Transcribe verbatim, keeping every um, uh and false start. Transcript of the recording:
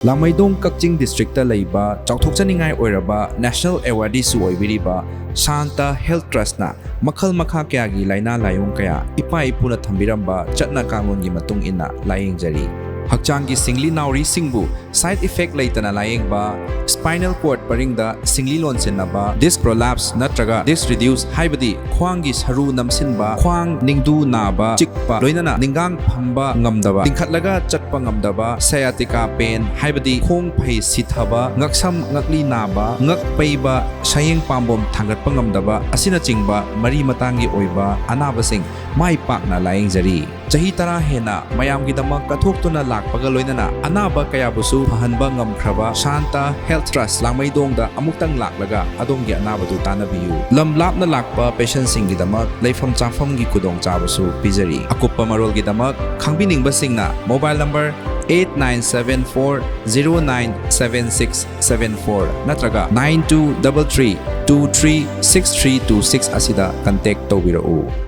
ꯂꯥꯡꯃꯩꯗꯣꯡ ꯀꯛꯆꯤꯡ district ꯂꯩꯕ ꯆꯥꯎꯊꯣꯛꯆꯅꯤꯡꯉꯥꯏ ꯑꯣꯏꯔꯕ national ꯑꯦꯋꯥꯔꯗꯤꯁꯨ ꯑꯣꯏꯕꯤꯔꯤꯕ Santa health ꯇ꯭ꯔꯁꯅ ꯃꯈꯜ ꯃꯈꯥ ꯀꯌꯥꯒꯤ ꯂꯥꯏꯅꯥ ꯂꯥꯏꯑꯣꯡ ꯀꯌꯥ ꯏꯄꯥ ꯏꯄꯨꯅ ꯊꯝꯕꯤꯔꯝꯕ ꯆꯠꯅ ꯀꯥꯡꯂꯣꯟꯒꯤ ꯃꯇꯨꯡ ꯏꯟꯅ ꯂꯥꯏꯌꯦꯡꯖꯔꯤ꯫ ꯍꯛꯆꯥꯡꯒꯤ ꯁꯤꯡꯂꯤ ꯅꯥꯎꯔꯤꯁꯤꯡꯕꯨ ꯁꯥꯏꯗ ꯏꯐꯦꯛ ꯂꯩꯇꯅ ꯂꯥꯏꯌꯦꯡꯕ, ꯁ꯭ꯄꯥꯏꯅꯦꯜ ꯀꯣꯔꯗ ꯄꯔꯤꯡꯗ ꯁꯤꯡꯂꯤ ꯂꯣꯟꯁꯤꯟꯅꯕ, ꯗꯤꯁ ꯄ꯭ꯔꯣꯂꯥꯞꯁ ꯅꯠꯇ꯭ꯔꯒ ꯗꯤꯁ ꯔꯤꯗ꯭ꯌꯨꯁ ꯍꯥꯏꯕꯗꯤ ꯈ꯭ꯋꯥꯡꯒꯤ ꯁꯔꯨ ꯅꯝꯁꯤꯟꯕ, ꯈ꯭ꯋꯥꯡ ꯅꯤꯡꯗꯨ ꯅꯥꯕ, ꯆꯤꯛꯄ, ꯂꯣꯏꯅꯅ ꯅꯤꯡꯒꯥꯡ ꯐꯝꯕ ꯉꯝꯗꯕ, ꯂꯤꯡꯈꯠꯂꯒ ꯆꯠꯄ ꯉꯝꯗꯕ, ꯁꯌꯥꯇꯤꯀꯥ ꯄꯦꯟ ꯍꯥꯏꯕꯗꯤ ꯈꯣꯡ ꯐꯩ ꯁꯤꯊꯕ, ꯉꯛꯁꯝ ꯉꯛꯂꯤ ꯅꯥꯕ, ꯉꯛ ꯄꯩꯕ, ꯁꯌꯦꯡ ꯄꯥꯝꯕꯣꯝ ꯊꯥꯡꯒꯠꯄ ꯉꯝꯗꯕ ꯑꯁꯤꯅꯆꯤꯡꯕ ꯃꯔꯤ ꯃꯇꯥꯡꯒꯤ ꯑꯣꯏꯕ ꯑꯅꯥꯕꯁꯤꯡ ꯃꯥꯏ ꯄꯥꯛꯅ ꯂꯥꯌꯦꯡꯖꯔꯤ꯫ ꯆꯍꯤ ꯇꯔꯥ ꯍꯦꯟꯅ ꯃꯌꯥꯝꯒꯤꯗꯃꯛ ꯀꯠꯊꯣꯛꯇꯨꯅ ꯂꯥꯛꯄꯒ ꯂꯣꯏꯅꯅ ꯑꯅꯥꯕ ꯀꯌꯥꯕꯨꯁꯨ ꯐꯍꯟꯕ ꯉꯝꯈ꯭ꯔꯕ ꯁꯥꯟꯇ ꯍꯦꯜꯊ ꯇ꯭ꯔꯁ ꯂꯥꯡꯃꯩꯗꯣꯡꯗ ꯑꯃꯨꯛꯇꯪ ꯂꯥꯛꯂꯒ ꯑꯗꯣꯝꯒꯤ ꯑꯅꯥꯕꯗꯨ ꯇꯥꯟꯅꯕꯤꯌꯨ꯫ ꯂꯝ ꯂꯥꯞꯅ ꯂꯥꯛꯄ ꯄꯦꯁꯦꯟꯁꯤꯡꯒꯤꯗꯃꯛ ꯂꯩꯐꯝ ꯆꯥꯐꯝꯒꯤ ꯈꯨꯗꯣꯡꯆꯥꯕꯁꯨ ꯄꯤꯖꯔꯤ꯫ ꯑꯀꯨꯞꯄ ꯃꯔꯣꯜꯒꯤꯗꯃꯛ ꯈꯪꯕꯤꯅꯤꯡꯕꯁꯤꯡꯅ mobile number eight nine seven four zero nine seven six seven four ꯅꯠꯇ꯭ꯔꯒ nine two double three two three six three two six ꯑꯁꯤꯗ ꯀꯟꯇꯦꯛ ꯇꯧꯕꯤꯔꯛꯎ꯫